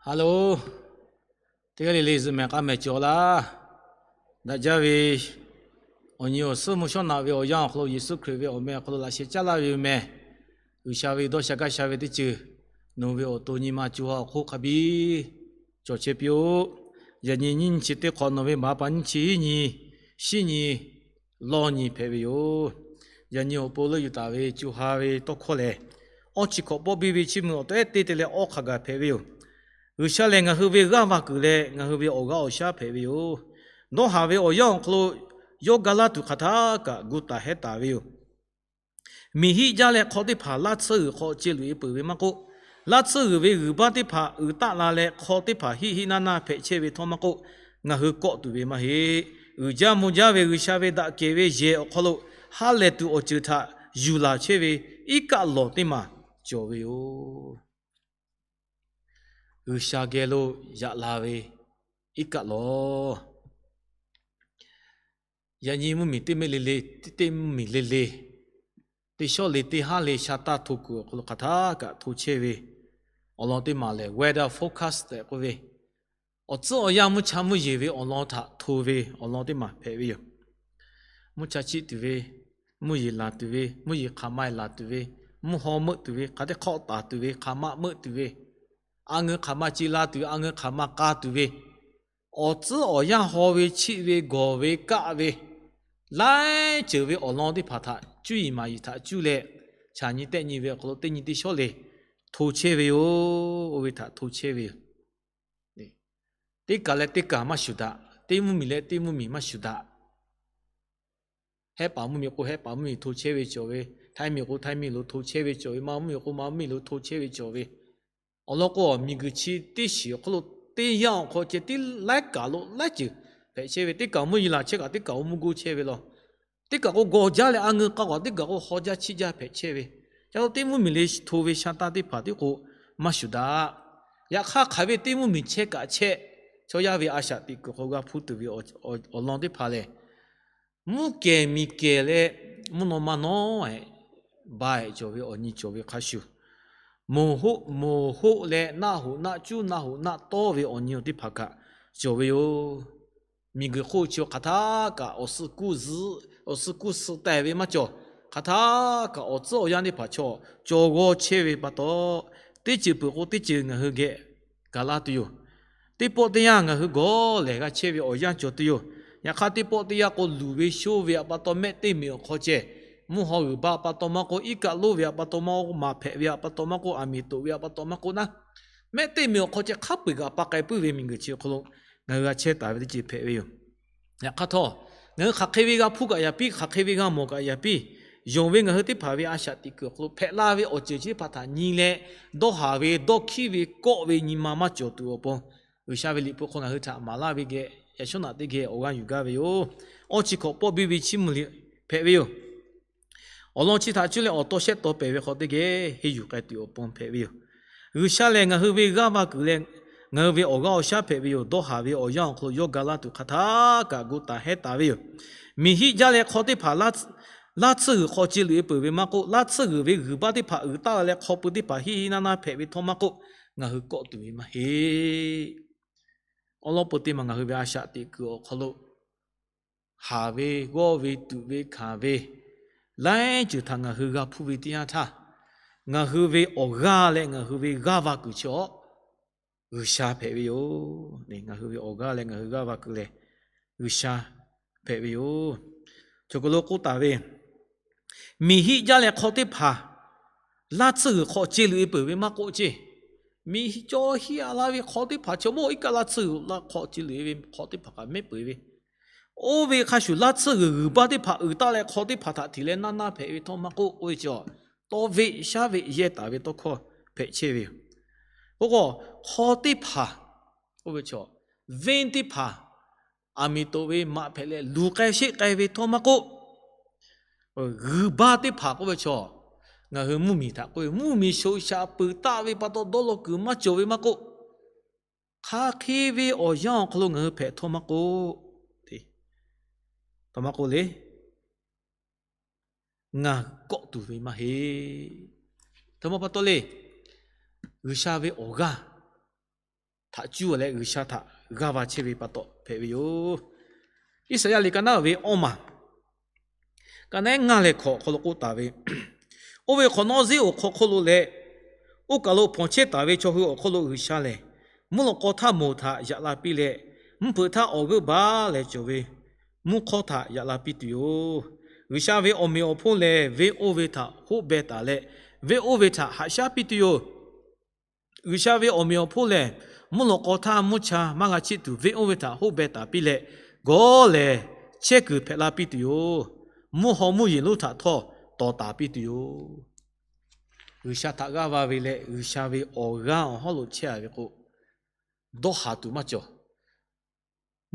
Hello, teˇ g'aˇ le le zuhꞈ mehˍ k'a mehˍ cawˬ laˇ. Daꞈ jaˇ ve awˬ nyi awˬ suhˉ mvuhˇ shawˉ naꞈ ve awˬ yanˇ awˬ hk'aw lo Yeˍsuˆ Hkriꞈ ve awˬ meh awˬ hk'aw lo laꞈ sheh caˉ laˇ ve yoˬ meh. G'uiˬsha ve dawˇ sha gaˇ sha ve teˇ ceuˬ, nawˬ ve awˬ to nyi ma co ha awˬ hk'oˆ hk'a biˇ cawˬ chehˇ piˇ-oˆ. Yaꞈ nyi nyiˇ nyi chi teˇ hk'awꞈ nawˬ ve baˍ pa nyiˇ chi hiˉ nyi, shiˉ nyi, lawˇ nyi hpehꞈ ve yoˬ. Yaꞈ nyi awˬ pon leuˆ yuˬ taˍ ve co ha ve tawˇ hkawˇ lehˬ, awˇ chi hkawꞈ pawˆ biˇ ve chiˇ mvuh awˬ tehˉ teˇ te leh awˇ hk'a gaˬ hpehꞈ ve yoˬ. G'uiˬsha lehˬ ngaˬ hui ve g'aˇ va kuiˬ leh ngaˬ hui ve awˬ g'aˇ awˬ shaˉ hpehꞈ ve yoˬ. Dawˇ haˍ ve awˬ yanˇ awˬ hk'aw lo yawˇ ga laˇ tuˬ hk'aˬ htaˇ kaꞈ gu taˍ hehˉ taˍ ve yoˬ. Miˬ hiˆ jaˇ leh hk'aw teˇ hpaˍ laˇ tsuhˇ g'uiˬ hk'aw ce luꞈ e peuˬ ve maˇ k'oˆ, laˇ tsuhˇ g'uiˬ ve g'uiˬ baˇ teˇ hpaˍ uiˍ taˆ la leh hk'aw teˇ hpaˍ hiˆ hiˆ naˇ naˇ hpehꞈ chehˇ ve htawˇ maˇ k'oˆ, ngaˬ hui kawˆ tuˬ ve maˇ heˆ. Uiˍ jaˇ mvuh jaˇ ve G'uiˬsha ve daꞈ kehˬ ve yehˬ awˬ hk'aw lo ha lehˬ tuˬ awˬ ceuˬ htaꞈ yuˬ laˬ chehˇ ve iˉ kaˆ lawˬ teˇ maˬ cawˬ ve yoˬ. G'uiˬsha geh lo yaꞈ la ve iˉ kaˆ lawˬ. Yaꞈ nyi mvuhˇmiˬ teˇ mehˆ le le, teˇ mvuhˇmiˬ le le, teˇ shawˉ le teˇ haˉ le sha taˇ hto kuiˬ awˬ hk'aw lo hk'aˬ htaˇ kaꞈ hto chehˇ ve awˬ lawn teˇ maˬ lehˬ weather forecast tehꞈ k'oˆ ve, awˬ tcuhˉ awˬ yanˇ mvuhˇ cha mvuhˇ yeˬ ve awˬ lawn htaꞈ hto ve awˬ lawn teˇ maˬ hpehꞈ ve yoˬ. Mvuhˇ cha chiˆ tuˬ ve, mvuhˇ yeˬ laˬ tuˬ ve, mvuhˇ yeˬ hk'aˬ ma laˬ tuˬ ve, mvuhˇ haw meuˆ tuˬ ve, hk'aˬ teˇ hk'awꞈ taˍ tuˬ ve, hk'aˬ ma meuˆ tuˬ ve, a ngeu hk'aˬ ma ce la tuˬ ve, a ngeu hk'aˬ ma k'a tuˬ ve, awˬ tcuhˉ awˬ yanˇ haw ve chiˆ ve gawˬ ve kaˆ ve, laiˉ ceuˬ ve awˬ lawn teˇ hpaˍ htaꞈ cuˇ yiˍ maˍ yiˍ htaꞈ cuˇ leh, chaꞈ nyi tehˆ nyi ve awˬ hk'aw lo teˇ nyi teˇ shawˉ le hto chehˇ ve yoˬ. Oˇ ve htaꞈ hto chehˇ ve yoˬ. Teˇ kaˬ leh teˇ kaˬ maˇ shuˍ daꞈ. Teˇ mvuhˇmiˬ leh teˇ mvuhˇmiˬ maˇ shuˍ daꞈ. Hehˉ paˍ mvuhˇmiˬ k'o hehˉ paˍ mvuhˇmiˬ hto chehˇ ve cawˬ ve, Htaiˇ miˬ k'o Htaiˇ miˬ lo hto chehˇ ve cawˬ ve, Manˇ mvuhˇmiˬ k'o Manˇ mvuhˇmiˬ lo hto chehˇ ve cawˬ ve, awˬ lawn k'o miˬguiˬ chi teˇ shiˍ awˬ hk'aw lo teˇ yanˇ awˬ hk'aw ceh tiˉ laiˉ kaˬ lo laiˉ ceuˬ hpehꞈ chehˇ ve, teˇ kaˬ mvuhˇ yeˬ laˬ chehˇ kaꞈ teˇ kaˬ awˬ mvuhˇ goˇ chehˇ ve law. Teˇ kaˬ k'o gawˬ jaˇ leh a ngeu k'a kaꞈ teˇ kaˬ k'o haw jaˇ chiˇ jaˇ hpehꞈ chehˇ ve. Ca lo teˇ mvuhˇmiˬ le hto ve sha taˇ teˇ hpaˍ tiˉ k'o maˇ shuˍ daꞈ. Yaꞈ hk'aˇ hk'aˬ ve teˇ mvuhˇmiˬ chehˇ kaꞈ chehˇ, chaw yaˇ ve a shaꞈ teꞈ kuiˬ hk'aw g'a hpuˇ tuˬ ve awˬ lawn teˇ hpaˍ lehˬ, mvuhˇ kehˬ miˬ kehˬ leh mvuhˇ naw ma nawˉ ehꞈ ba ehꞈ cawˬ ve awˬ nyi cawˬ ve hk'a shuˍ, moˍ hoˆ moˍ hoˆ leh naˆ hoꞈ naˆ cuˉ naˆ hoꞈ naˆ tawˇ ve awˬ nyi awˬ teˇ hpaˍ kaꞈ cawˬ ve yoˬ. Miˬguiˬ hk'oˆ chi hk'aˬ htaˇ kaꞈ awˬ suh kuˇ zuhꞈ, awˬ suh kuˇ suh teh ve maˇ cawˬ. Hk'aˬ htaˇ kaꞈ awˬ tcuhˉ awˬ yanˇ teˇ hpaˍ chaw cawˬ g'aw chehˇ ve pa taw, teˇ ceuˬ peuˬ k'o teˇ ceuˬ ngaˬ hui geh gaˬ la tuˬ yoˬ. Teˇ pawˆ teˇ yanˇ ngaˬ hui gawˬ lehˬ g'a chehˇ ve awˬ yanˇ cawˬ tuˬ yoˬ. Yaꞈ hk'aˇ teˇ pawˆ teˇ yanˇ k'o luˬ ve shoˇ ve aꞈ pa taw mehˆ teˇ meꞈ awˬ hk'aw ceh, mvuhˇ haw g'uiˬ ba aꞈ pa taw maˇ k'oˆ, iˉ kaˆ lonˉ ve aꞈ pa taw maˇ k'oˆ, maˍ hpehꞈ ve aꞈ pa taw maˇ k'oˆ, aˬ miˍ toꞈ ve aꞈ pa taw maˇ k'oˆ naˉ, mehˆ teˇ meꞈ awˬ hk'aw ceh hk'a peu-eˬ kaꞈ pa k'ai puiˉ ve miˬguiˬ chi awˬ hk'aw lo ngaˬ hui g'a chehˇ taˍ ve teˇ ceuˬ hpehꞈ ve yoˬ. Yaꞈ hk'aˇ htawˇ, ngaˬ hui hk'aˬ hk'e ve g'a hpuˇ kaꞈ yaꞈ piˇ, hk'aˬ hk'e ve g'a mawˬ kaꞈ yaꞈ piˇ, yonˍ ve ngaˬ hui teˇ hpaˍ ve a shaꞈ teꞈ kuiˬ awˬ hk'aw lo hpehꞈ la ve awˬ ceuˬ chi teˇ hpaˍ htaꞈ nyi leh, dawˇ haˍ ve dawˇ hkiˉ ve kawˆ ve nyi ma maˇ cawˬ tuˬ awˬ pon, G'uiˬsha ve liꞈ hpu hk'aw ngaˬ hui htaꞈ maˍ laˇ ve geh yaꞈ shawˉ naꞈ teˇ geh awˬ g'aˇ yuˬ gaˇ ve yoˬ. Awˇ chi hkawꞈ pawˆ biˇ ve chiˇ mvuh liꞈ hpehꞈ ve yoˬ. Awˬ lawn chi htaꞈ cuˇ leh awˬ taw shehˆ taw pehˍ ve hk'aw teˇ geh henˇ yuˬ k'ai tuˬ awˬ pon hpehꞈ ve yoˬ. G'uiˬsha lehˬ ngaˬ hui ve g'aˇ va kuiˬ leh ngaˬ hui ve awˬ g'aˇ awˬ shaˉ hpehꞈ ve yoˬ. Dawˇ haˍ ve awˬ yanˇ awˬ hk'aw lo yawˇ ga laˇ tuˬ hk'aˬ htaˇ kaꞈ gu taˍ hehˉ taˍ ve yoˬ. Miˬ hiˆ jaˇ leh hk'aw teˇ hpaˍ laˇ tsuhˇ g'uiˬ hk'aw ce luꞈ e peuˬ ve maˇ k'oˆ, laˇ tsuhˇ g'uiˬ ve g'uiˬ baˇ teˇ hpaˍ uiˍ taˆ la leh hk'aw pui teˇ hpaˍ hiˆ hiˆ naˇ naˇ hpehꞈ ve htawˇ maˇ k'oˆ, ngaˬ hui kawˆ tuˬ ve maˇ heˆ. Awˬ lawn peu teˇ maˬ ngaˬ hui ve a shaꞈ teꞈ kuiˬ awˬ hk'aw lo haˍ ve, g'awˇ ve, tuꞈ ve, hkanˍ ve, laiˉ ceuˬ htaꞈ ngaˬ hui g'a hpuˇ ve teˇ yanˇ htaˇ, ngaˬ hui ve awˬ g'aˇ leh ngaˬ hui ve g'aˇ va kuiˬ chi awˬ G'uiˬsha hpehꞈ ve yoˬ. Ngaˬ hui ve awˬ g'aˇ leh ngaˬ hui g'aˇ va kuiˬ lehˬ G'uiˬsha hpehꞈ ve yoˬ. Cawˬ k'o lo k'oˆ taˍ ve, miˬ hiˆ jaˇ leh hk'aw teˇ hpaˍ laˇ tsuhˇ g'uiˬ hk'aw ce luꞈ e peuˬ ve maˇ k'oˆ ceˇ. Miˬ hiˆ cawˬ hiˆ a la ve hk'aw teˇ hpaˍ chaw mawˇ iˉ kaˆ laˇ tsuhˇ g'uiˬ hk'aw ce luꞈ e ve hk'aw teˇ hpaˍ kaꞈ mehˉ peuˬ ve. Oˇ ve hk'a shuˍ laˇ tsuhˇ g'uiˬ g'uiˬ baˇ teˇ hpaˍ uiˍ taˆ leh hk'aw teˇ hpaˍ htaꞈ hteꞈ leh naˇ naˇ hpehꞈ ve htawˇ maˇ k'oˆ, oˇ ve chi tawˇ veˆ shaˉ veˆ yehˇ taˍ ve tawˇ hkawˇ hpehꞈ chehˇ ve yoˬ. K'o k'o, hk'aw teˇ hpaˍ, oˇ ve chaw, venˇ teˇ hpaˍ, aˬ miˍ toꞈ ve maꞈ hpehꞈ leh luˬ k'ai sheˆ k'ai ve htawˇ maˇ k'oˆ, g'uiˬ baˇ teˇ hpaˍ k'oˆ ve chaw, ngaˬ hui mvuhˇmiˬ htaꞈ k'oˆ ve mvuhˇmiˬ shoꞈ shaꞈ peuˬ taˆ ve pa taw dawˇ law kuiˬ maˇ cawˬ ve maˇ k'oˆ, hk'aˬ hk'e ve awˬ yanˇ awˬ hk'aw lo ngaˬ hui hpehꞈ htawˇ maˇ k'oˆ, htawˇ maˇ k'oˆ le, ngaˬ kawˆ tuˬ ve maˇ heˆ. Htawˇ maˇ pa taw le, G'uiˬsha ve awˬ g'aˇ htaꞈ cuˇ leh G'uiˬsha htaꞈ g'aˇ va chehˇ ve pa taw hpehꞈ ve yoˬ. Iˉsaˍyaˆ liꞈ ka naˉ ve awˇ maˬ, ka naˉ ngaˇ leh hkawꞈ awˬ hk'aw lo k'oˆ taˍ ve, Oˇ ve hk'awꞈ nawˉ zeˇ awˬ hk'aw hk'oˆ lo leh, oˇ kaˬ lo hpawnˬ chehˇ taˍ ve chaw hui awˬ hk'oˆ lo G'uiˬsha lehˬ, mvuhˇ lawꞈ k'aw htaˇ moˬ htaꞈ yaꞈ la piˇ leh, mvuhˇ hpeuꞈ htaˇ awˬ g'euˆ baˬ leh cawˬ ve mvuhˇ hk'awˇ htaꞈ yaꞈ la piˇ tuˬ yoˬ. G'uiˬsha ve awˬ meꞈ awˬ hponˇ lehˬ, venˇ oˇ ve htaꞈ hoˆ beh taˍ leh, venˇ oˇ ve htaꞈ haꞈ shaˉ piˇ tuˬ yoˬ. G'uiˬsha ve awˬ meꞈ awˬ hponˇ lehˬ, mvuhˇ lawꞈ k'aw htaˇ mvuhˇ cha maˇ g'a cheˆ tuˬ, venˇ oˇ ve htaꞈ hoˆ beh taˍ piˇ leh, gawˇ lehˬ chehˇ kuiˬ hpehꞈ la piˇ tuˬ yoˬ. Mvuhˇ haw mvuhˇ yeˬ lonˉ htaꞈ htawˇ tawˍ taˍ piˇ tuˬ yoˬ. G'uiˬsha htaꞈ g'aˇ va ve leh G'uiˬsha ve awˬ g'aˇ awˬ hawˉ lo chehˇ a ve k'o, dawˇ haˍ tuˬ maˇ cawˬ.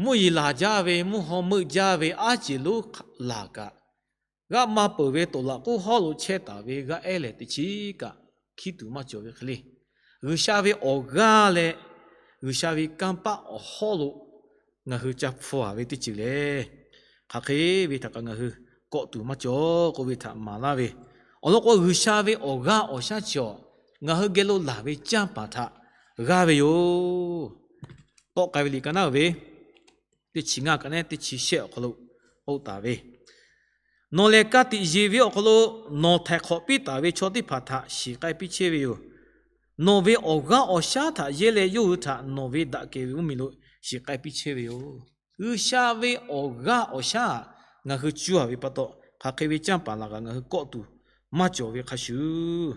Mvuhˇ yeˬ laˬ jaˇ ve, mvuhˇ haw meuˆ jaˇ ve aˉ ceˬ lonˉ laˬ kaꞈ, g'a maˇ peuˬ ve toˍ laꞈ k'oˆ hawˉ lo chehˇ taˍ ve g'aˇ ehˉ lehˬ, teˇ chiˉ kaꞈ hkiˉ tuˬ maˇ cawˬ ve hk'e le. G'uiˬsha ve awˬ g'aˇ leh G'uiˬsha ve kanˇ paˆ awˬ hawˉ lo ngaˬ hui ca hpfuh a ve teˇ ceuˬ lehˬ, hk'aˬ hk'e ve htaꞈ kaꞈ ngaˬ hui kawˆ tuˬ maˇ cawˬ k'oˆ ve htaꞈ maˍ laˇ ve. Awˬ lawn k'o, G'uiˬsha ve awˬ g'aˇ awˬ shaˉ chi awˬ, ngaˬ hui geh lo laˬ ve canˇ paˍ htaꞈ g'aˇ ve yoˬ. Tawˆ k'ai ve liꞈ ka naˉ ve teˇ chi ngaˇ kaꞈ nehˉ teˇ chi shehˆ awˬ hk'aw lo k'oˆ taˍ ve, Nawˬ lehˬ ka tiꞈ yeˬ ve awˬ hk'aw lo nawˬ htaiˍ hk'awꞈ piˇ taˍ ve chaw teˇ hpaˍ htaꞈ shiˍ k'ai piˇ chehˇ ve yoˬ. Nawˬ ve awˬ g'aˇ awˬ shaˉ htaꞈ yehˇ leh, yawˇ hui htaꞈ nawˬ ve daꞈ kehˬ ve mvuhˇmiˬ lo shiˍ k'ai piˇ chehˇ ve yoˬ. G'uiˬsha ve awˬ g'aˇ awˬ shaˉ ngaˬ hui cuˇ a ve pa taw, hk'aˬ hk'e ve canˇ paˍ laˬ kaꞈ ngaˬ hui kawˆ tuˬ maˇ cawˬ ve hk'a shuˍ,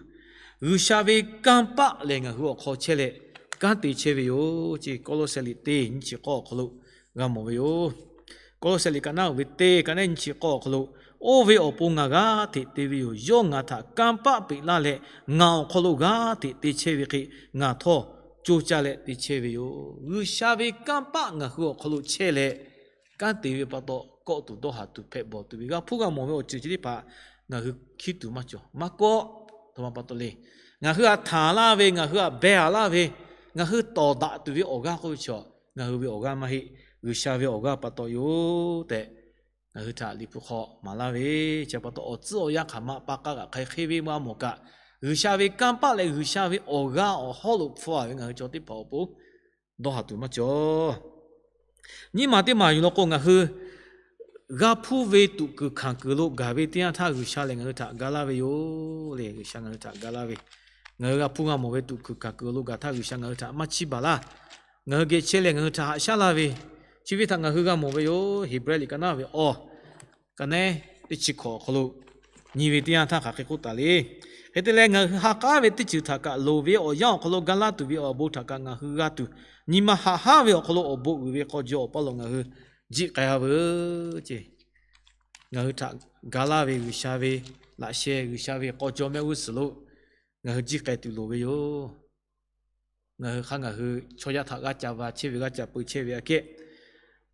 G'uiˬsha ve kanˇ paˆ lehˬ ngaˬ hui awˬ hk'aw chehˇ leh kanˉ te chehˇ ve yoˬ ce. Kawˇlawˇsehˍ liꞈ teˇ nyiˇ chi k'awˇ awˬ hk'aw lo g'a mawˬ ve yoˬ. Kawˇlawˇsehˍ liꞈ ka naˉ ve teˇ ka nehˉ nyiˇ chi k'awˇ awˬ hk'aw lo, Oˇ ve awˬ pon ngaˬ g'aˇ hteꞈ te ve yoˬ. Yawˇ ngaˬ htaꞈ kanˇ paˆ peꞈ laˇ leh, ngaˬ awˬ hk'aw lo g'aˇ hteꞈ te chehˇ ve hk'e, ngaˬ htawˇ coˇ caˇ leh te chehˇ ve yoˬ. G'uiˬsha ve kanˇ paˆ ngaˬ hui awˬ hk'aw lo chehˇ leh kanˉ te ve pa taw, kawˆ tuˬ dawˇ haˍ tuˬ hpehꞈ bawˬ tuˬ ve g'a hpuˇ g'a mawˬ ve awˬ ceuˬ chi teˇ hpaˍ ngaˬ hui hkiˉ tuˬ maˇ cawˬ. Maˇ kawˆ, aˬ htoꞈ ma pa taw le. Ngaˬ hui htaꞈ htaˍ laˇ ve, ngaˬ hui htaꞈ beh a laˇ ve, ngaˬ hui tawˍ daꞈ tuˬ ve awˬ g'aˇ k'oˆ ve chaw, ngaˬ hui ve awˬ g'aˇ maˇ heˆ. G'uiˬsha ve awˬ g'aˇ pa taw yoˬ tehꞈ, ngaˬ hui htaꞈ Liꞈ hpu hk'aw maˍ laˇ ve, chi pa taw awˬ tcuhˉ awˬ yanˇ hk'aˬ ma pa k'aˇ kaꞈ hk'ai hk'e ve maˇ mawˬ kaꞈ, G'uiˬsha ve kanˇ paˆ leh G'uiˬsha ve awˬ g'aˇ awˬ hawˉ lo hpfuhˇ a ve ngaˬ hui chaw teˇ hpaˍ awˬ pon dawˇ haˍ tuˬ maˇ cawˬ. Nyiˇ maˬ teˇ maˬ yuˬ law k'o, ngaˬ hui g'a hpuˇ ve tuꞈ kuiˬ hkanˍ kuiˬ lo gaˬ ve teˇ yanˇ htaˇ, G'uiˬsha lehˬ ngaˬ hui htaꞈ ga laˇ ve yoˬ le. G'uiˬsha ngaˬ hui htaꞈ ga laˇ ve, ngaˬ hui g'a hpuˇ g'a mawˬ ve tuꞈ kuiˬ hkanˍ kuiˬ lo gaˬ htaˇ, G'uiˬsha ngaˬ hui htaꞈ maˇ chiˇ baˬ laˇ. Ngaˬ hui geh chehˇ leh ngaˬ hui htaꞈ haꞈ shaˉ laˇ ve, chi ve htaꞈ ngaˬ hui g'a mawˬ ve yoˬ. Heˍbrehˇ liꞈ ka naˉ ve awˬ, ka nehˉ teˇ chi hkawꞈ awˬ hk'aw lo nyi ve teˇ yanˇ htaˇ hk'aˬ hk'e k'oˆ taˍ le. Hk'e te leh, ngaˬ hui ha k'aˉ ve teˇ ceuˬ htaꞈ kaꞈ, loˍ ve awˬ yanˇ awˬ hk'aw lo ga laˇ tuˬ ve awˬ bon htaꞈ kaꞈ ngaˬ hui g'a tuˬ, nyi ma haꞈ haˉ ve awˬ hk'aw lo awˬ bon uiˍ ve k'aw jaw awˬ paˇ lo ngaˬ hui jiˆ k'ai a veuˬ ce. Ngaˬ hui htaꞈ ga laˇ ve G'uiˬsha ve laꞈ sheh, G'uiˬsha ve k'aw jaw mehˆ g'uˇ suhˍ lo ngaˬ hui jiˆ k'ai tuˬ loˍ ve yoˬ. Ngaˬ hui hk'aˇ ngaˬ hui chaw yaˇ htaꞈ g'a ca va chehˇ ve, g'a ca peu chehˇ ve aꞈ kehˉ,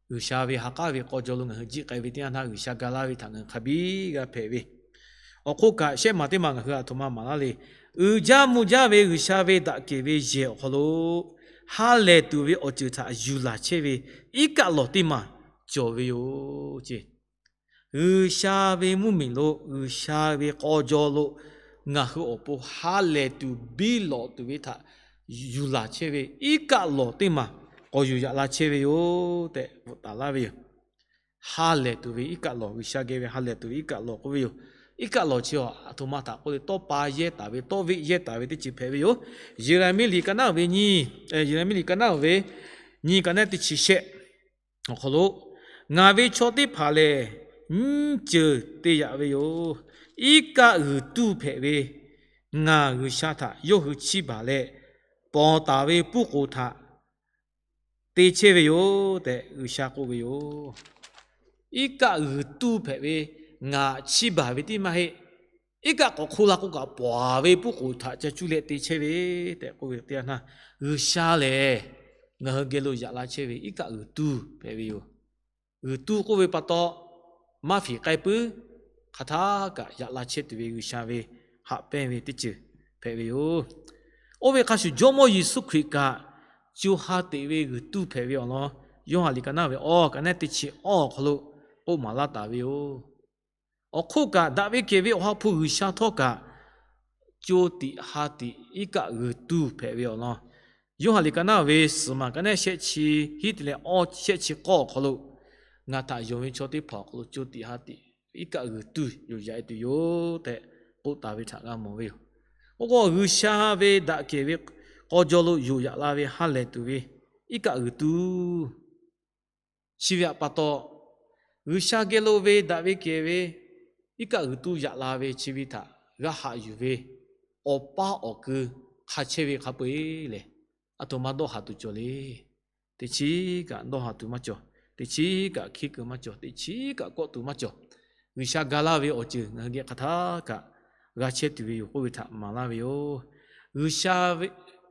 G'uiˬsha ve ha k'aˉ ve k'aw jaw lo ngaˬ hui jiˆ k'ai ve teˇ yanˇ htaˇ, G'uiˬsha ga laˇ ve htaꞈ ngaˬ hui hk'a biˇ g'a hpehꞈ ve. Awˬ hk'oˆ kaꞈ, shehˆ maˬ teˇ maˬ ngaˬ hui aˬ htoꞈ ma maˍ laˇ le. Uiˍ jaˇ mvuh jaˇ ve G'uiˬsha ve daꞈ kehˬ ve yehˬ awˬ hk'aw lo ha lehˬ tuˬ ve awˬ ceuˬ htaꞈ yuˬ laˬ chehˇ ve iˉ kaˆ lawˬ teˇ maˬ cawˬ ve yoˬ ce. G'uiˬsha ve mvuhˇmiˬ lo, G'uiˬsha ve k'aw jaw lo ngaˬ hui awˬ pon ha lehˬ tuˬ biˇ lawꞈ tuˬ ve htaꞈ yuˬ laˬ chehˇ ve iˉ kaˆ lawˬ teˇ maˬ k'awꞈ yuˬ yaꞈ la chehˇ ve yoˬ tehꞈ bvuhꞈ taˍ laˇ ve yoˬ. Ha lehˬ tuˬ ve iˉ kaˆ lawˬ, G'uiˬsha geh ve ha lehˬ tuˬ ve iˉ kaˆ lawˬ k'oˆ ve yoˬ. Iˉ kaˆ lawˬ chi a htoꞈ ma htaꞈ k'oˆ le, tawˇ pa yehˇ taˍ ve, tawˇ veˆ yehˇ taˍ ve teˇ ceuˬ hpehꞈ ve yoˬ. Yeˍraˍmiˆ liꞈ ka naˉ ve nyi, Yeˍraˍmiˆ liꞈ ka naˉ ve nyi ka nehˉ teˇ chi shehˆ awˬ hk'aw lo, Ngaˬ ve chaw teˇ hpaˍ lehˬ nyiˇ ceuˬ te yaꞈ ve yoˬ. Iˉ kaˆ g'uiˬ tuˇ hpehꞈ ve ngaˬ G'uiˬsha htaꞈ yawˇ hui chiˇ baˬ leh, pawˍ taˍ ve puˇ k'oˍ htaꞈ te chehˇ ve yoˬ tehꞈ G'uiˬsha k'oˆ ve yoˬ. Iˉ kaˆ g'uiˬ tuˇ hpehꞈ ve ngaˬ chiˇ baˬ ve tiˉ maˇ heˆ. Iˉ kaˆ k'awꞈ hk'oˆ la k'oˆ kaꞈ, pawˍ ve puˇ k'oˍ htaꞈ ca cuˇ leh te chehˇ ve tehꞈ k'oˆ ve teˇ yanˇ htaˇ, G'uiˬsha lehˬ ngaˬ hui geh lo yaꞈ la chehˇ ve iˉ kaˆ g'uiˬ tuˇ hpehꞈ ve yoˬ. G'uiˬ tuˇ k'oˆ ve pa taw, maˇ fiˍ k'ai puiˉ, hk'aˬ htaˇ kaꞈ yaꞈ la chehˇ tuˬ ve G'uiˬsha ve haꞈ pehnˇ ve teˇ ceuˬ hpehꞈ ve yoˬ. Oˇ ve hk'a shuˍ, Jawˇmawˇ Yeˍsuˆ Hkriꞈ kaꞈ co ha teꞈ ve g'uiˬ tuˇ hpehꞈ ve awˬ lawn, Yoˇhanˬ liꞈ ka naˉ ve awˬ ka nehˉ teˇ chi awˇ awˬ hk'aw lo k'oˆ maˍ laˇ taˍ ve yoˬ. Awˬ hk'oˆ kaꞈ, daꞈ ve kehˬ ve Awˬ ha hpu G'uiˬsha htawˇ kaꞈ co tiꞈ ha tiꞈ iˉ kaˆ g'uiˬ tuˇ hpehꞈ ve awˬ lawn, Yoˇhanˬ liꞈ ka naˉ ve suhˍ maˬ ka neˉ shehˆ chi hiˉ te leh awˇ shehˆ chi k'awˇ awˬ hk'aw lo, ngaˬ htaꞈ yonˍ ve chaw teˇ hpaˍ awˬ hk'aw lo co tiꞈ ha tiꞈ iˉ kaˆ g'uiˬ tuˇ yoˬ yaꞈ e tuˬ yoˬ tehꞈ k'oˆ taˍ ve htaꞈ g'a mawˬ ve yoˬ. Oˇ k'o, G'uiˬsha ve daꞈ kehˬ ve k'aw jaw lo yoˬ yaꞈ la ve ha lehˬ tuˬ ve iˉ kaˆ g'uiˬ tuˇ chi ve htaꞈ pa taw, G'uiˬsha geh lo ve daꞈ ve kehˬ ve iˉ kaˆ g'uiˬ tuˇ yaꞈ la ve chi ve htaꞈ g'a haꞈ yuˬ ve awˬ paˇ awˬ kui hk'a chehˇ ve hk'a peu-eˬ lehˬ, aˬ htoꞈ ma dawˇ haˍ tuˬ cawˬ le. Teˇ chiˉ kaꞈ dawˇ haˍ tuˬ maˇ cawˬ. Teˇ chiˉ kaꞈ hkiˇ kuiˬ maˇ cawˬ. Teˇ chiˉ kaꞈ kawˆ tuˬ maˇ cawˬ. G'uiˬsha ga laˇ ve awˬ ceuˬ ngaˬ hui geh hk'aˬ htaˇ kaꞈ g'a chehˇ tuˬ ve yoˬ k'oˆ ve htaꞈ maˍ laˇ ve yoˬ. G'uiˬsha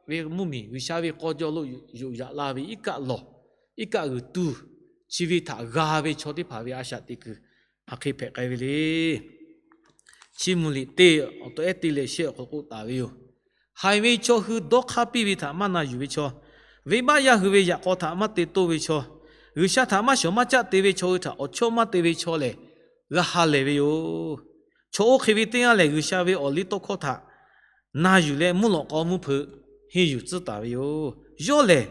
ve mvuhˇmiˬ, G'uiˬsha ve k'aw jaw lo yoˬ yaꞈ la ve iˉ kaˆ lawˬ, iˉ kaˆ g'uiˬ tuˇ chi ve htaꞈ g'a ve chaw teˇ hpaˍ ve a shaꞈ teꞈ kuiˬ hk'aˬ hk'e hpehꞈ k'ai ve le. Chiˇ mvuh liꞈ teˇ awˬ tawꞈ ehˉ teˇ leh shehˆ awˬ hk'aw lo k'oˆ taˍ ve yoˬ. Haiˬ ve chaw hui dawˇ hk'aˇ piˇ ve htaꞈ maˇ na yuˬ ve chaw, venˇbaˆ yaˇ hui ve yaꞈ k'aw htaꞈ maˇ te toˇ ve chaw, G'uiˬsha htaꞈ maˇ shawˍ maˇ caˆ te ve chaw hui htaꞈ awˬ chawˇ maˇ te ve chaw lehˬ, g'a ha lehˬ ve yoˬ. Chaw oˇ hk'e ve teˇ g'aˇ lehˬ, G'uiˬsha ve awˬ liˇ tawˇ hkawˇ htaꞈ na yuˬ leh mvuhˇ lawꞈ k'aw mvuhˇ hpeuꞈ henˇ yuˬ tcuhˉ taˍ ve yoˬ. Yawˇ lehˬ,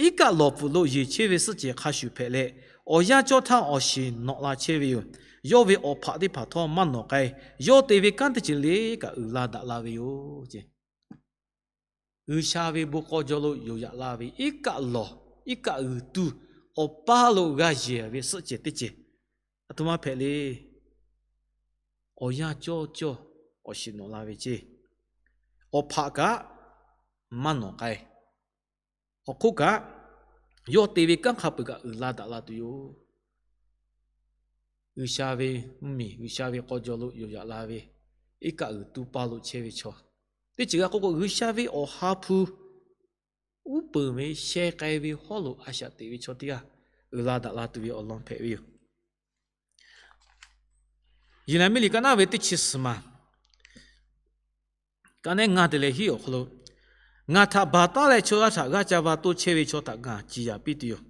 iˉ kaˆ lawˬ pfuhˍ lo yeˬ chehˇ ve suhˆ cehˬ hk'a shuˍ hpehꞈ leh, awˬ yanˇ cawˇ htaˇ awˬ shiˍ nawꞈ la chehˇ ve yoˬ. Yawˇ ve awˬ hpaꞈ teˇ hpaˍ htawˇ maˇ nawꞈ k'ai. Yawˇ te ve kanˉ teˇ ceuˬ le kaꞈ uiˍ la daꞈ la ve yoˬ. G'uiˬsha ve bon k'aw jaw lo yoˬ yaꞈ la ve iˉ kaˆ lawˬ, iˉ kaˆ g'uiˬ tuˇ, awˬ paˇ lo g'a yehˬ ve suhˆ cehˬ teˇ cehˬ, aˬ htoꞈ ma hpehꞈ le. Awˬ yanˇ cawˇ cawˇ awˬ shiˍ nawꞈ la ve ceˇ. Awˬ hpaꞈ kaꞈ maˇ nawꞈ k'ai. Awˬ hk'oˆ kaꞈ, yawˇ te ve kanˉ hk'a peuˬ kaꞈ uiˍ la daꞈ la tuˬ yoˬ. G'uiˬsha ve mvuhˇmiˬ, G'uiˬsha ve k'aw jaw lo yoˬ yaꞈ la ve iˉ kaˆ g'uiˬ tuˇ paˇ lo chehˇ ve chaw, teˇ ceuˬ g'a k'oˆ k'o, G'uiˬsha ve awˬ ha hpu uˉ peunˍ ve sheh k'ai ve hawˉ lo a shaꞈ teꞈ ve chaw teˇ g'aˇ uiˍ la daꞈ la tuˬ ve awˬ lawn hpehꞈ ve yoˬ. Yeˍraˍmiˆ liꞈ ka naˉ ve teˇ chi suhˍ maˬ ka neˉ ngaˇ te leh hiˉ awˬ hk'aw lo, ngaˬ htaꞈ baˬ taˉ leh chaw g'aˇ htaꞈ g'aˇ ca va toˇ chehˇ ve chaw htaꞈ ngaˬ ciˍ yanˍ piˇ tuˬ yoˬ.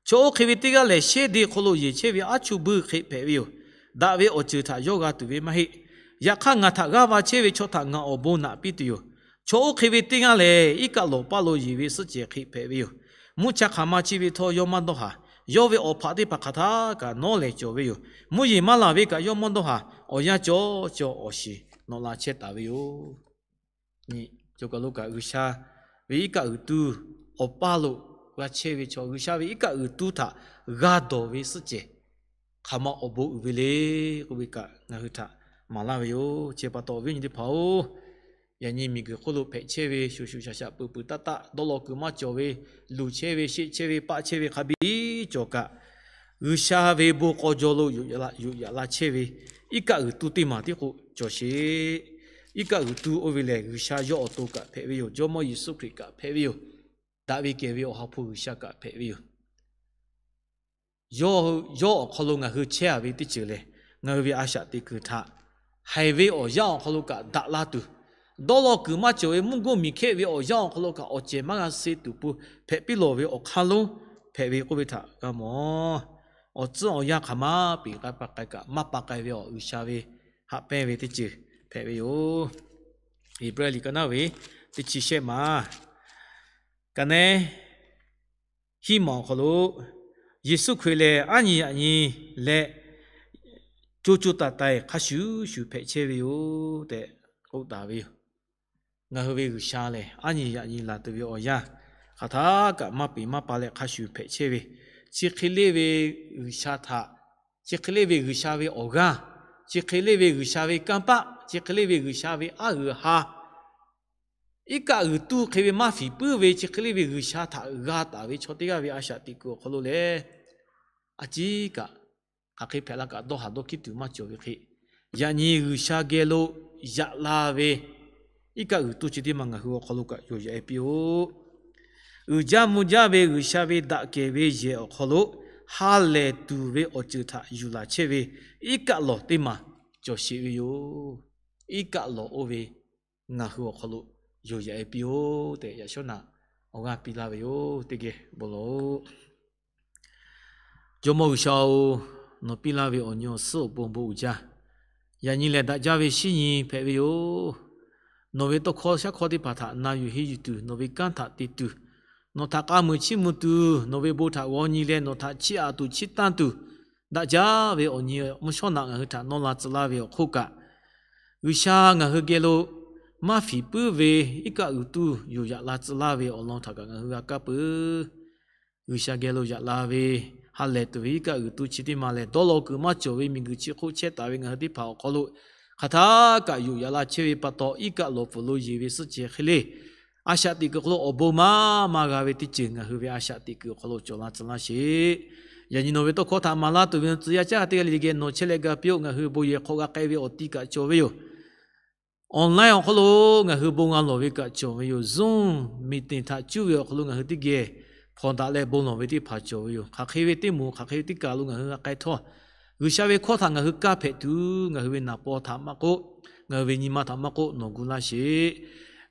Chaw oˇ hk'e ve teˇ g'aˇ lehˬ, shehˇ de hk'aw lo yeˬ chehˇ ve aˉ chuˇ buiˇ hk'e hpehꞈ ve yoˬ. Daꞈ ve awˬ ceuˬ htaꞈ yawˇ g'a tuˬ ve maˇ heˆ. Yaꞈ hk'aˇ, ngaˬ htaꞈ g'aˇ va chehˇ ve chaw htaꞈ ngaˬ awˬ bon naꞈ piˇ tuˬ yoˬ. Chaw oˇ hk'e ve teˇ g'aˇ lehˬ, iˉ kaˆ lawˬ paˇ lo yeˬ ve suhˆ cehˬ hk'e hpehꞈ ve yoˬ. Mvuhˇ cha hk'aˬ ma chi ve htawˇ yawˇ maˇ dawˇ haˍ. Yawˇ ve awˬ hpaꞈ teˇ hpaˍ hk'aˬ htaˇ kaꞈ nawˉ lehˍ cawˬ ve yoˬ. Mvuhˇ yeˬ maˇ laˬ ve kaꞈ yawˇ maˇ dawˇ haˍ. Awˬ yanˇ cawˇ cawˇ awˬ shiˍ nawꞈ la chehˇ taˍ ve yoˬ. Nyi, cawˬ kaˬ lo kaꞈ G'uiˬsha ve iˉ kaˆ g'uiˬ tuˇ awˬ paˇ lo g'a chehˇ ve chaw, G'uiˬsha ve iˉ kaˆ g'uiˬ tuˇ htaꞈ g'a dawˬ ve suhˆ cehˬ hk'aˬ ma awˬ bon uiˍ ve le k'oˆ ve kaꞈ ngaˬ hui htaꞈ maˍ laˇ ve yoˬ. Chi pa taw awˬ viˉ awˬ nyi teˇ hpaˍ-oˬ, yaꞈ nyi miˬguiˬ hk'oˆ lo hpehꞈ chehˇ ve shuˍ shuˍ shaˍ shaˍ peuˬ peuˬ taˆ taˆ dawˇ law kuiˬ maˇ cawˬ ve, luˬ chehˇ ve, sheˆ chehˇ ve, paˆ chehˇ ve hk'a biˇ cawˬ kaꞈ, G'uiˬsha ve bon k'aw jaw lo yoˬ yaꞈ la chehˇ ve iˉ kaˆ g'uiˬ tuˇ teˇ maˬ tiˉ k'o cawˬ sheˍ. Iˉ kaˆ g'uiˬ tuˇ oˇ ve lehˬ, G'uiˬsha yawˇ awˬ to kaꞈ hpehꞈ ve yoˬ. Jawˇmawˇ Yeˍsuˆ Hkriꞈ kaꞈ hpehꞈ ve yoˬ. Daꞈ ve kehˬ ve Awˬ ha hpu G'uiˬsha kaꞈ hpehꞈ ve yoˬ. Yawˇ awˬ hk'aw lo ngaˬ hui chehˇ a ve teˇ ceuˬ lehˬ, ngaˬ hui ve a shaꞈ teꞈ kuiˬ htaꞈ haiˬ ve awˬ yanˇ awˬ hk'aw lo kaꞈ daꞈ la tuˬ, dawˇ law kuiˬ maˇ cawˬ ve mvuhˇ goˇ miˬ hkehˆ ve awˬ yanˇ awˬ hk'aw lo kaꞈ awˬ cehˬ maˇ g'a suh tuˬ pon hpehꞈ piˇ lawˬ ve awˬ hk'aˇ lonˉ hpehꞈ ve k'oˆ ve htaꞈ g'a mawˬ. Awˬ tcuhˉ awˬ yanˇ hk'aˬ ma peꞈ k'ai pa k'ai kaꞈ maˇ pa k'ai ve awˬ G'uiˬsha ve haꞈ pehnˇ ve teˇ ceuˬ hpehꞈ ve yoˬ. Heˍbrehˇ liꞈ ka naˉ ve teˇ chi shehˆ maˬ ka neˉ hiˉ maˬ awˬ hk'aw lo, Yeˍsuˆ Hkriꞈ lehˬ aˉ nyi yaꞈ nyi leh co co taiˍ taiˍ hk'a shuˍ shuˍ hpehꞈ chehˇ ve yoˬ tehꞈ k'oˆ taˍ ve yoˬ. Ngaˬ hui ve G'uiˬsha lehˬ, aˉ nyi yaꞈ nyi laˬ tuˬ ve awˬ yanˇ hk'aˬ htaˇ kaꞈ maˇ peꞈ maˇ pa leh hk'a shuˍ hpehꞈ chehˇ ve, chi hk'e leˇ ve G'uiˬsha htaꞈ, chi hk'e leˇ ve G'uiˬsha ve awˬ g'aˇ, chi hk'e leˇ ve G'uiˬsha ve kanˇ paˆ, chi hk'e leˇ ve G'uiˬsha ve aˉ g'uiˬ ha, iˉ kaˆ g'uiˬ tuˇ hk'e ve maˇ fiˍ puiˉ ve chi hk'e leˇ ve G'uiˬsha htaꞈ g'a taˍ ve chaw teˇ g'aˇ ve a shaꞈ teꞈ kuiˬ awˬ hk'aw lo lehˬ, a ciˉ kaꞈ hk'aˬ hk'e hpehꞈ la kaꞈ dawˇ haˍ dawˇ hkiˉ tuˬ maˇ cawˬ ve hk'e, yaꞈ nyi G'uiˬsha geh lo yaꞈ la ve iˉ kaˆ g'uiˬ tuˇ chi teˇ maˬ ngaˬ hui awˬ hk'aw lo kaꞈ yoˬ yaꞈ e piˇ-oˆ. Uiˍ jaˇ mvuh jaˇ ve G'uiˬsha ve daꞈ kehˬ ve yehˬ awˬ hk'aw lo ha lehˬ tuˬ ve awˬ ceuˬ htaꞈ yuˬ laˬ chehˇ ve iˉ kaˆ lawˬ teˇ maˬ cawˬ sheˍ ve yoˬ. Iˉ kaˆ lawˬ oˇ ve ngaˬ hui awˬ hk'aw lo yoˬ yaꞈ e piˇ-oˆ tehꞈ, yaꞈ shawˉ naꞈ awˬ g'aˇ piˇ laˇ ve yoˬ. Teˇ geh bon lawˬ-oꞈ. Jawˇmawˇ G'uiˬsha-oˬ, nawˬ piˇ laˇ ve awˬ nyi awˬ suhˉ awˬ pon bon uiˍ jaˇ. Yaꞈ nyi lehˬ, daꞈ jaˇ ve shinˉ nyi hpehꞈ ve yoˬ. Nawˬ ve tawˇ hkawˇ shaˉ hkawˇ teˇ hpaˍ htaꞈ na yuˬ henˇ yuˬ tuˬ, nawˬ ve kanˉ htaꞈ te tuˬ, nawˬ htaꞈ k'a muiˬ chiˇ mvuh tuˬ, nawˬ ve bon htaꞈ g'aw nyi leh nawˬ htaꞈ chiˇ aꞈ tuˬ chiˇ tanˇ tuˬ, daꞈ jaˇ ve awˬ nyi mvuhˇ shawˉ naꞈ ngaˬ hui htaꞈ nawˇ la tcuh laˇ ve awˬ hk'oˆ kaꞈ, G'uiˬsha ngaˬ hui geh lo maˇ fiˍ puiˉ ve iˉ kaˆ g'uiˬ tuˇ yoˬ yaꞈ la tcuh laˇ ve awˬ lawn htaꞈ kaꞈ ngaˬ hui g'a kaˇ peuˬ. G'uiˬsha geh lo yaꞈ la ve ha lehˬ tuˬ ve iˉ kaˆ g'uiˬ tuˇ chi teˇ ma lehˬ, dawˇ law kuiˬ maˇ cawˬ ve miˬguiˬ chi hk'oˆ chehˇ taˍ ve ngaˬ hui teˇ hpaˍ awˬ hk'aw lo hk'aˬ htaˇ kaꞈ yoˬ yaꞈ la chehˇ ve pa taw, iˉ kaˆ lawˬ pfuhˍ lo yeˬ ve suhˆ cehˬ hk'e le, a shaꞈ teꞈ kuiˬ awˬ hk'aw lo awˬ bon maˇ maˇ g'a ve teˇ ceuˬ ngaˬ hui ve a shaꞈ teꞈ kuiˬ awˬ hk'aw lo cawˬ la tcuh laˇ sheˍ. Yaꞈ nyi nawˬ ve tawˇ hkawˇ htaꞈ maˍ laˇ tuˬ ve tcuh yaˇ caˉ g'a teˇ g'aˇ le le geh nawˬ chehˇ leh ga piˇ-oˆ. Ngaˬ hui bon yehˬ hk'aw g'a k'ai ve awˬ ti kaꞈ cawˬ ve yoˬ. Online awˬ hk'aw lo ngaˬ hui bon g'a lawˬ ve kaꞈ cawˬ ve yoˬ. Zoom meeting htaꞈ cuˇ ve awˬ hk'aw lo ngaˬ hui teˇ geh hpawnˬ daꞈ leh bon lawˬ ve teˇ hpaˍ cawˬ ve yoˬ. Hk'aˬ hk'e ve teˇ moˍ hk'aˬ hk'e ve teˇ kaˬ lo ngaˬ hui g'a k'ai htawˇ, G'uiˬsha ve hkawˇ htaꞈ ngaˬ hui kaˇ hpehꞈ tuˬ, ngaˬ hui ve naˍ paw htaꞈ maˇ k'oˆ, ngaˬ hui ve nyi ma htaꞈ maˇ k'oˆ, nawˬ gu laˇ sheˍ.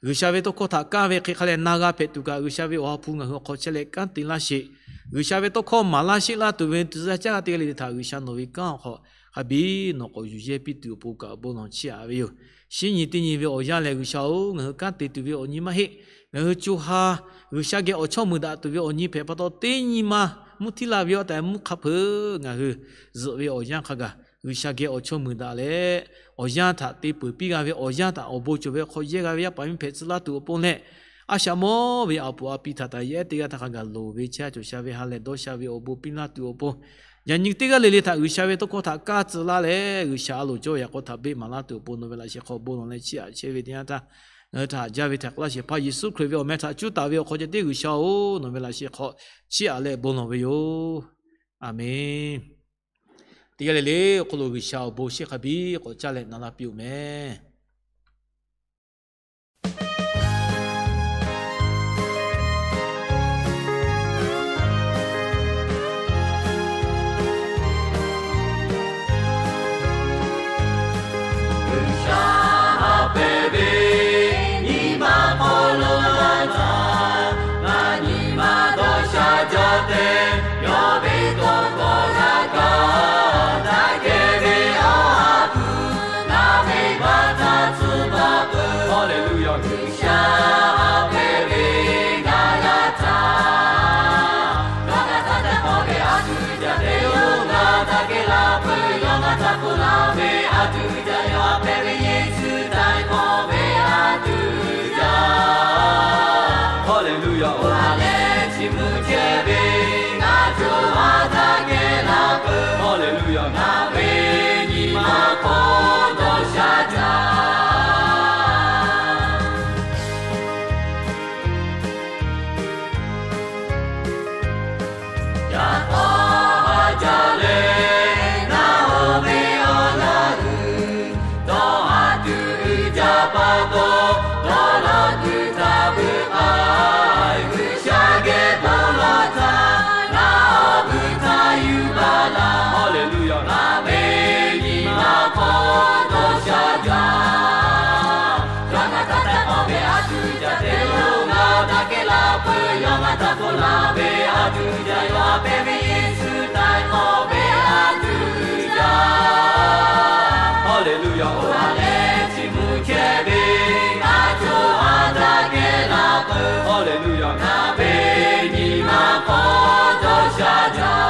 G'uiˬsha ve tawˇ hkawˇ htaꞈ kaˇ ve hk'e hk'a leh na g'a hpehꞈ tuˬ kaꞈ, G'uiˬsha ve Awˬ ha hpu ngaˬ hui awˬ hk'aw chehˇ leh kanˉ te laˇ sheˍ. G'uiˬsha ve tawˇ hkawˇ maˍ laˇ sheˆ laˇ tuˬ ve tcuh yaˇ caˉ g'a teˇ g'aˇ le le htaꞈ G'uiˬsha nawˬ ve kanˉ awˬ hk'aw hk'a biˇ nawˬ k'awꞈ yuˬ yehˇ piˇ tuˬ awˬ pon kaꞈ bon lawˬ chiˇ aꞈ ve yoˬ. Shinˉ nyi teˇ nyi ve awˬ yanˇ lehˬ, G'uiˬsha-oˬ, ngaˬ hui kanˉ te tuˬ ve awˬ nyi maˇ heˆ. Ngaˬ hui co ha G'uiˬsha geh awˬ chawˇ muiˬ daꞈ tuˬ ve awˬ nyi hpehꞈ pa taw, teˇ nyi ma mvuhˇ htiˇ la ve awˬ tehˬ mvuhˇ hk'a hpeuꞈ ngaˬ hui zuhꞈ ve awˬ yanˇ hk'a gaˬ, G'uiˬsha geh awˬ chawˇ muiˬ daꞈ leh, awˬ yanˇ htaꞈ te peuˬ piˇ g'a ve, awˬ yanˇ htaꞈ awˬ bon cawˬ ve hk'aw yehˇ g'a ve yaˇ paˍ miˇ hpehꞈ tcuh laˇ tuˬ awˬ pon leh, a shaꞈ mawˇ ve a puˍ a pi htaꞈ taˍ yehˉ teˇ g'aˇ htaˇ hk'a gaˬ loˍ ve chehˇ cawˬ sha ve ha lehˬ dawˇ sha ve awˬ bon piˇ laˇ tuˬ awˬ pon, yaꞈ nyi teˇ g'aˇ le le htaꞈ G'uiˬsha ve tawˇ hkawˇ htaꞈ kaˇ tcuh laˇ leh, G'uiˬsha a loˍ cawˇ ve yaꞈ k'aw htaꞈ beˆ maˍ laˇ tuˬ awˬ pon nawˬ ve laꞈ sheh hk'aw bon lawˬ leh chiˇ aꞈ chehˇ ve teˇ yanˇ htaˇ, ngaˬ hui htaꞈ haꞈ jaˇ ve htaꞈ k'oˆ laˇ sheˍ. Hpaˇ Yeˍsuˆ Hkriꞈ ve awˬ meh htaꞈ cuˉ taˍ ve awˬ hk'aw ceh tiˉ G'uiˬsha-oˬ, nawˬ ve laꞈ sheh hk'aw chiˇ aꞈ leh bon lawˬ ve yoˬ. Aˬmenˍ. Teˇ g'aˇ le le awˬ hk'aw lo G'uiˬsha awˬ bon shiˉ hk'a biˇ k'awꞈ caˇ leh na laˇ piˇ-oˆ meh. G'uiˬsha ha hpehꞈ ve nyi ma hk'aw lo laˇ htaˇ, ngaˬ nyi ma dawˇ sha jaˇ tehꞈ, yawˇ ve tawˇ hkawˇ g'a kaˇ, daꞈ kehˬ ve Awˬ ha hpu ngaˬ ve baꞈ htaꞈ tcuh baˬ peuˬ. Haleˍluˇyaˬ. G'uiˬsha ha hpehꞈ ve ngaˬ laˇ htaˇ, yawˇ ngaˬ htaꞈ tehꞈ k'oˆ ve a tuˬ jaˇ te yoˬ, ngaˬ htaꞈ kehˬ laˇ peuˬ. Yawˇ ngaˬ htaꞈ k'oˆ laˇ ve a tuˬ jaˇ, yawˇ ha hpehꞈ ve Yeˍsuˆ htaiˍ hk'awꞈ ve a tuˬ jaˇ. Haleˍluˇyaˬ. Oˇ ha leh chi mvuh chehˇ ve ngaˬ co ha htaꞈ kehˬ laˇ peuˬ. Haleˍluˇyaˬ. Ngaˬ ve nyi ma hk'aw dawˇ sha jaˇ. Yaꞈ k'aw ha jaˇ leh, ngaˬ oˇ ve awˬ laꞈ g'uiˬ dawˇ ha tuˬ uiˍ jaˇ pa taw, dawˇ law tuˬ htaꞈ vuiˬ k'ai, G'uiˬsha geh bon lawˬ htaˇ, ngaˬ awˬ vuiˬ htaꞈ yuˬ baˬ laˇ. Haleˍluˇyaˬ. Ngaˬ ve nyi ma hk'aw dawˇ sha jaˇ. Yawˇ ngaˬ htaꞈ tehꞈ k'oˆ ve a tuˬ jaˇ te yoˬ, ngaˬ htaꞈ kehˬ laˇ peuˬ. Yawˇ ngaˬ htaꞈ k'oˆ laˇ ve a tuˬ jaˇ, yawˇ ha hpehꞈ ve Yeˍsuˆ htaiˍ hk'awꞈ ve a tuˬ jaˇ. Haleˍluˇyaˬ. Oˇ ha leh chi mvuh chehˇ ve ngaˬ co ha htaꞈ kehˬ laˇ peuˬ. Haleˍluˇyaˬ. Ngaˬ ve nyi ma hk'aw dawˇ sha jaˇ.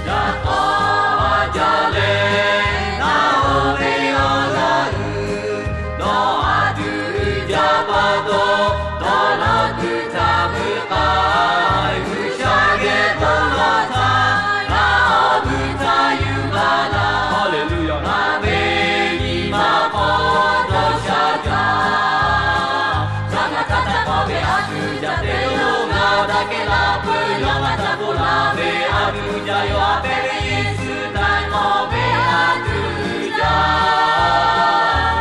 Yaꞈ k'aw ha jaˇ leh, ngaˬ oˇ ve awˬ laꞈ g'uiˬ dawˇ ha tuˬ uiˍ jaˇ pa taw, dawˇ law tuˬ htaꞈ vuiˬ k'ai, G'uiˬsha geh bon lawˬ htaˇ, ngaˬ awˬ vuiˬ htaꞈ yuˬ baˬ laˇ. Haleˍluˇyaˬ. Ngaˬ ve nyi ma hk'aw dawˇ sha jaˇ. Yawˇ ngaˬ htaꞈ tehꞈ k'oˆ ve a tuˬ jaˇ te yoˬ, ngaˬ htaꞈ kehˬ laˇ peuˬ. Yawˇ ngaˬ htaꞈ k'oˆ laˇ ve a tuˬ jaˇ, yawˇ ha hpehꞈ ve Yeˍsuˆ htaiˍ hk'awꞈ ve a tuˬ jaˇ.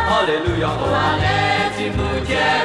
Haleˍluˇyaˬ. Oˇ ha leh chi mvuh chehˇ